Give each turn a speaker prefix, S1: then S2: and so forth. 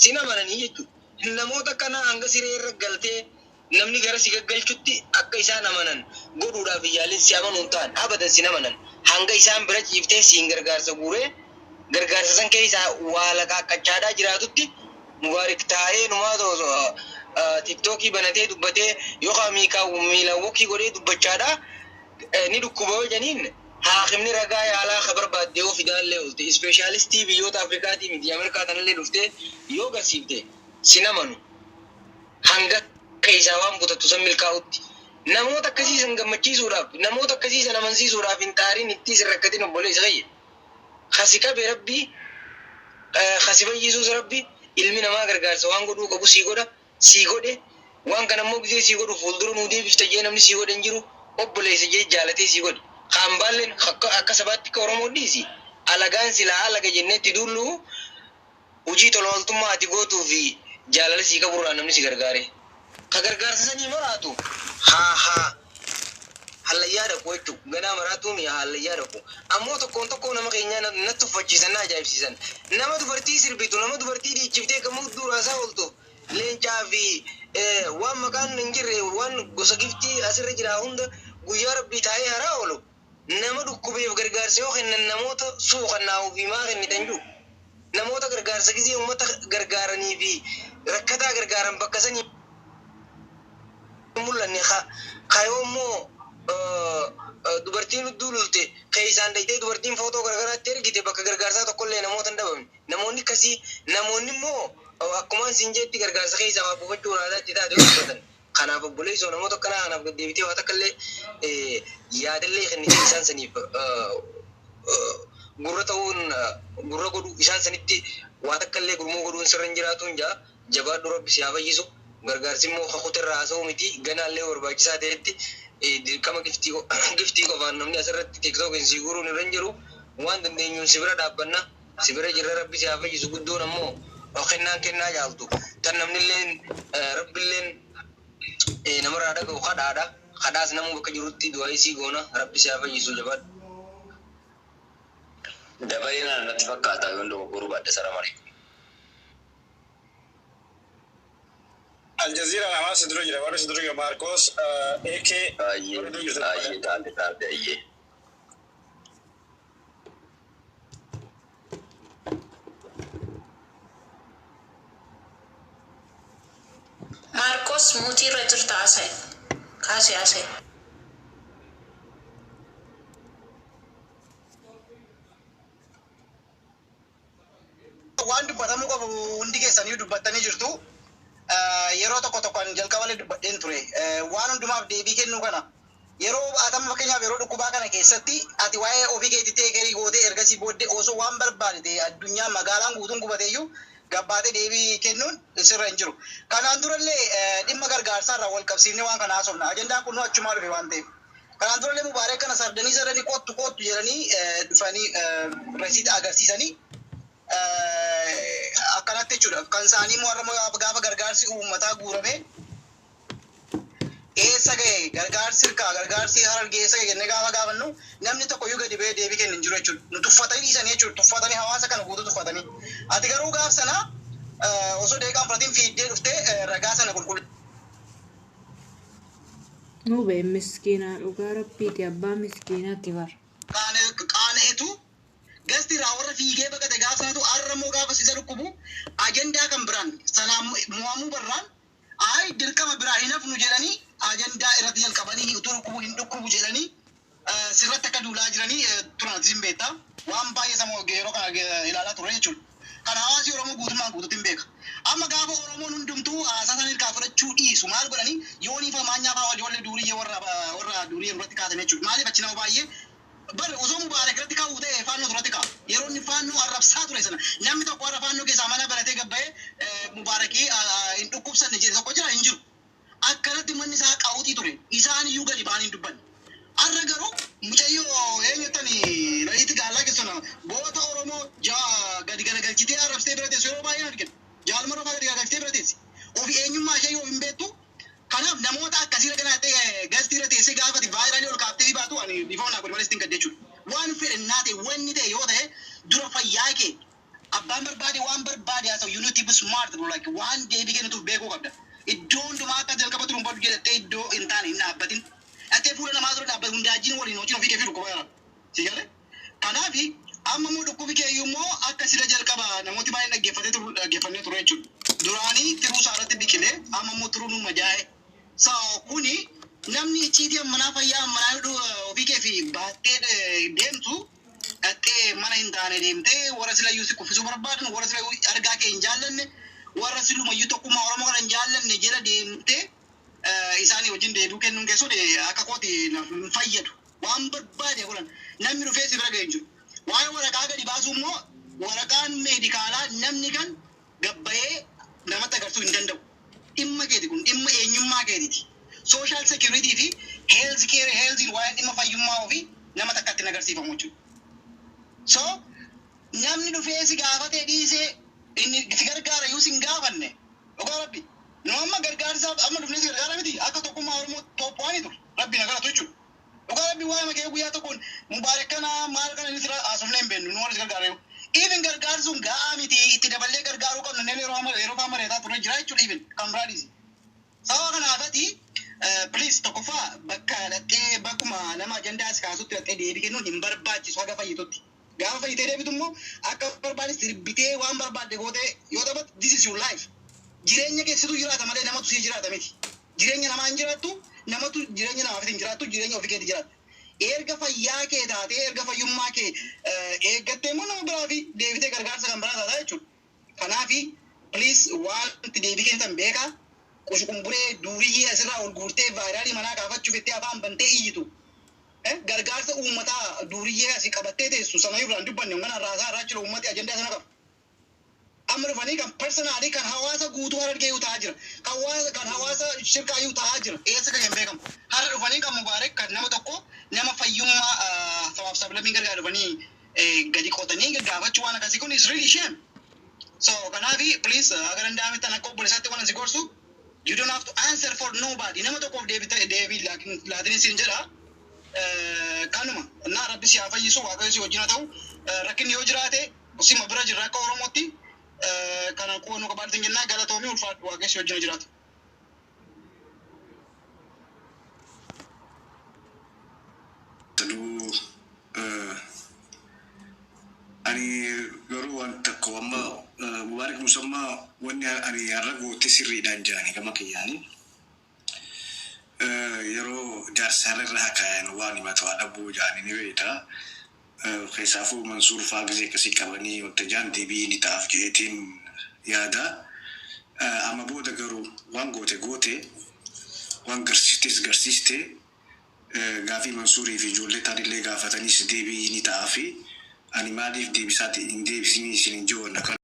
S1: Sin amananii jechuudha. Namoota akkanaa hanga siree irra galtee namni gara si gaggalchutti akka isaan amanan godhuudhaaf hin yaalin. Si amanuu hin ta'an, abadan sin amanan. Hanga isaan bira ciiftee siin gargaarsa guuree gargaarsa san keessaa waa laqaaqqachaadhaa jiraatutti, Mubaarik taa'ee numaa TikTokii banatee dubbatee yookaan miilaan wokii godhee dubbachaadhaa ni dhukkuba yoo jedhaniin, haakimni ragaa yaalaa ka barbaadde yoo fidaallee oolte, ispeeshaalistii biyyoota Afrikaatii miti Ameerikaa tanallee dhuftee yoo garsiifte, sin amanu hanga keessaa waan butattu san milkaa'utti. Namoota akkasii san gammachiisuudhaaf, namoota akkasii san amansiisuudhaaf hin xaarin, ittiis hin rakkatin, obboleessa kiyya. Kasi qabe Rabbii, kasi fayyisuus Rabbi. Ilmi namaa gargaarsa waan godhuu qabu sii godha, sii godhe. Waan kana immoo gisee sii godhu fuuldura nuu deebifta jee namni sii godhe hin jiru. Obboleessa jee jaalatee sii godhe. Kaan baalleen akka sabaatti, akka Oromoo dhiisi, alagaan silaa alaga jennee itti duullu, hojii tola ooltummaa ati gootuu fi jaalala sii qaburraa namni si gargaare. Ka gargaarsa sanii maraatu haa haa hallayyaa dhaqu jechuudha. Ganaa maraatuu mi'a hallayyaa dhaqu. Ammoo tokkoon tokkoo nama keenyaa na tuffachiisan, na ajaa'ibsiisan. Nama dubartii sirbitu, nama dubartii dhiichiftee gamoo raasaa ooltu, leencaa fi waan maqaan hin jirre, waan gosa giftii asirra jira hunda guyyaa Rabbii taa'ee haraa oolu. Nama dhukkubeef gargaarsa yoo kennan namoota suuqannaa'uu fi maa kennitan jiru. Namoota gargaarsa gisee uummata gargaaranii fi rakkataa gargaaran bakka sanii mul'anne, kayoo immoo dubartiin hudduu lulte keessaan dhayitee dubartiin footoo garagaraatti ergite, bakka gargaarsaa tokkollee namoota hin dhabamne. Namoonni akkasii, namoonni immoo akkumaan siin jeetti gargaarsa keessaa waa buufachuu raadaa itti taate yoo dubbatan. Kanaaf obboleessoo, namoota akkanaa kanaaf gaddeebitee waa takka illee yaadallee kennitee isaan saniif gurra ta'uun, gurra godhu, isaan sanitti waa takka illee gurmuu godhuun sirra hin jiraatuun jaa. Jabaadhu, Rabbi si haa fayyisu. Gargaarsi immoo kakuterraa haasa'uu miti, ganaallee barbaachisaa ta'etti dirqama giftii qofaan namni asirratti TikTokiin si guuruun irra hin jiru. Waan dandeenyuun si bira dhaabbanna, si bira jirra. Rabbi si haa fayyisu. Guddoon ammoo kennaan kennaa caaltu tan namnilleen Rabbilleen namarraa dhaga'u kadhaadha. Kadhaas namuu bakka jirutti du'aa isii goona. Rabbi si haa fayyisu, jabaadhu.
S2: Dabalee natti fakkaata, yoon dogoggoruu baadhe. Salaam alaikum.
S3: Aljazeera namaa si dura jira, warri si dura jira Maarkos AK.
S2: Baay'ee baay'ee, taate taate, ayyee.
S4: Maarkos, mute irra jirta, haasa'e. Kaasee haasa'e.
S5: Waan dubbatamuu qabu hundi keessanii dubbattanii jirtu. Yeroo tokko tokko ani jalqabalee dubbadheen ture. Waan hundumaaf deebii kennuu kana yeroo atama, fakkeenyaaf yeroo dhukkubaa kana keessatti ati waa'ee ofii keetii take care gootee, ergasii booddee osoo waan barbaade ta'e addunyaa magaalaan guutuun gubateeyyuu gabbaatee deebii kennuun sirra hin jiru. Kanaan durallee dhimma gargaarsaa irraa wal qabsiifnee waan kana haasofna. Ajandaan kun nu achumaa dhufe waan ta'eef. Kanaan durallee Mubaarak kana sardanii sardanii kottu kottu jedhanii dhufanii resiita agarsiisanii akkanatti jechuudha. Kan isaanii immoo har'a gaafa gargaarsi uummataa guurame eessa ga'e gargaarsi hirkaa, gargaarsi Harargee eessa ga'e jennee gaafa gaafannu, namni tokko iyyuu gadi ba'ee deebii kennu hin jiru jechuudha. Nu tuffatanii dhiisanii jechuudha. Tuffatanii, hawaasa kana guutuu tuffatanii. Ati garuu gaaf sana osoo deeqaan fudhatiin fiiddee dhuftee ragaa sana qulqulluu.
S6: Mubeen miskiinaa, dhugaa Rabbiiti, abbaa miskiinaati bar.
S5: Qaana'etu gasti irraa warra fiigee baqate gaaf sanatu har'a immoo gaafa isa dhukkubu ajandaa kan biraan sanaan mo'amuu barraan, ay dirqama biraa hin hafnu jedhanii ajandaa irratti jalqabanii, utuu dhukkubu hin dhukkubu jedhanii sirratti akka duulaa jiranii turan ati sin beektaa. Waan baay'ee sama yeroo kana ilaalaa turre jechuudha. Kana hawaasi Oromoo guutummaan guutuutti hin beeka. Amma gaafa Oromoon hundumtuu haasaa sana hirkaa fudhachuu dhiisu maal godhanii, yoonii fa maanyaa fa'aa ijoollee duuriyyee, warra duuriyyee irratti kaasan jechuudha. Maaliif achi nama baay'ee bar osoo Mubaarak irratti ka'uu ta'e Faannoo irratti ka'a. Yeroo inni Faannoo arrabsaa ture sana namni tokko warra Faannoo keessaa mana baratee gabbayee Mubaarakii hin dhukkubsanne jedhe tokko jira? Hin jiru. Akkanatti manni isaa qawuxii ture. Isaan iyyuu gadi ba'anii hin dubbanne. Har'a garuu mucayyoo eenyuttani laliitti gaallaa keessana goota Oromoo gadi garagalchitee arrabsitee bira teessu yeroo baay'een argina. Jaalmaroo fa'aa gadi garagalchitee bira teessi. Ofii eenyummaa ishee yoo hin beektu. Kanaaf namoota akkasii irra ganaa gastii irra teessee gaafati viral ol kaaftee baatu ani bifa naa godhi malee sitti hin gadde jechuudha. Waan fedhannaa ta'e, wanni ta'e yoo ta'e, dura fayyaa kee abbaan barbaade waan barbaade haa ta'u. to be smart, bro. Like, waan deebii kennituuf beekuu qabda. Iddoo hundumaa akka jalqaba turumbadhu jedhattee iddoo hin taane hin dhaabbatin. Dhattee fuula namaa dura dhaabbatu hundaajin waliin hojiin ofii kee fi dhukkuba jira. Si galee? Kanaafi amma immoo dhukkubi kee immoo akka sila jalqaba namooti baay'een dhaggeeffatee turu, dhaggeeffannee ture jechuudha. Duraanii tiruu isaa irratti biqilee, amma immoo tiruu nu majaa'e. So kuni namni icciitii ammanaa fayyaa ammanaa ofii kee fi baattee deemtu, dhattee mana hin taane deemtee, warra silayyuu si kuffisuu barbaadan, warra silayyuu argaa kee hin jaallanne, warra silumayyuu tokkummaa Oromoo kana hin jaallanne jala deemtee isaanii wajjin deebi'uu kennuun keessuun akka kooti hin fayyadu. Waan barbaade godhan, namni dhufee si bira ga'e hin jiru. Waa'ee waraqaa gadi baasuu immoo, waraqaan meedikaalaa namni kan gabbayee namatti agarsiisuu hin danda'u. Dhimma keeti kun, dhimma eenyummaa keetiiti. Social security fi health care, healthiin waa'ee dhimma fayyummaa ofii nama takkatti hin agarsiifamu jechuudha. So namni dhufee si gaafatee dhiisee, inni si gargaara iyyuu si hin gaafanne, dhugaa Rabbi. Nu amma gargaarsaaf amma dhufnee si gargaara miti, akka tokkummaa Oromoo top waanii ture. Rabbi na galatu jechuudha. Dhugaa Rabbi, waa'ee makee guyyaa tokkoon Mubaarak kana maal kana inni sira haasofnee hin beeknu, nu warri si gargaara iyyuu. Even gargaarsi sun ga'aa miti, itti daballee gargaaruu qabna inni yeroo faa mari'ataa ture jira jechuudha, even kan biraa dhiisi. Sababa kanaafati, please, tokkoffaa bakka dhattee bakkuma nama ajandaa si kaasutti dhattee deebii kennuun hin barbaachisu haga fayyitutti. Gaafa fayyitee deebitu immoo akka barbaade sirbitee waan barbaadde gootee yoo taphattu, this is your life. Jireenya keessattuu jiraata malee namatu si jiraata miti. Jireenya namaa hin jiraattu, namatu jireenya namaaf hin jiraattu, jireenya ofii keetti jiraatta. Erga fayyaa kee taatee, erga fayyummaa kee eeggattee immoo nama biraa fi deebitee gargaarsa kan biraa taataa jechuudha. Kanaafi please, wanti deebii kennitan beekaa. Qushuqumburee duuriyyee asirraa ol guurtee viralii manaa kaafachuuf itti afaan bantee iyyitu. Gargaarsa uummataa duuriyyee asii qabattee teessu sana irraan dubbanne kana raasaa irraa jira, uummati ajandaa sana qaba. Amma dhufanii kan personally kan hawaasa guutuu Harargee ta'aa jira. Kan hawaasa shirkaayyuu ta'aa jira. Eessa kan hin beekamu. Har'a dhufanii kan Mubaarak kan nama tokko, nama fayyummaa sabaaf sablammiin gargaaru dhufanii gadi qotanii gaafachuu, waan akkasii kun is really shame. So kanaafi please, haga danda'ametti akka obboleessaatti waan si gorsu, you don't have to answer for nobody. Nama tokkoof deebii laatiin siin jedha. Kanuma naa Rabbi si haa fayyisu, Waaqayyo si wajjin haa ta'u. Rakkinni yoo jiraate sima bira jirra akka Oromootti. Kana qubannu qabaadhu jennaa, galatoomii, ulfaadhu, Waaqayyo si wajjin haa jiraatu.
S3: Saduu, ani garuu waan tokko amma Mubaarak Musammaa wanni ani har'a goote sirriidhaan jirani gama kiyyaanii. Yeroo jaarsaarra irra hakaayan waan himatu haa dhabuu jaanii ni beekta. Keessaafuu Mansuur faa gisee akkasii qabanii wanta jaan deebii ni ta'aaf jeetiin yaada. Amma booda garuu waan goote goote, waan garsiistes garsiiste, gaafii Mansuurii fi ijoollee taanillee gaafataniis deebii ni ta'aafi. Ani maaliif deebisaati hin deebisinii isin hin jiru.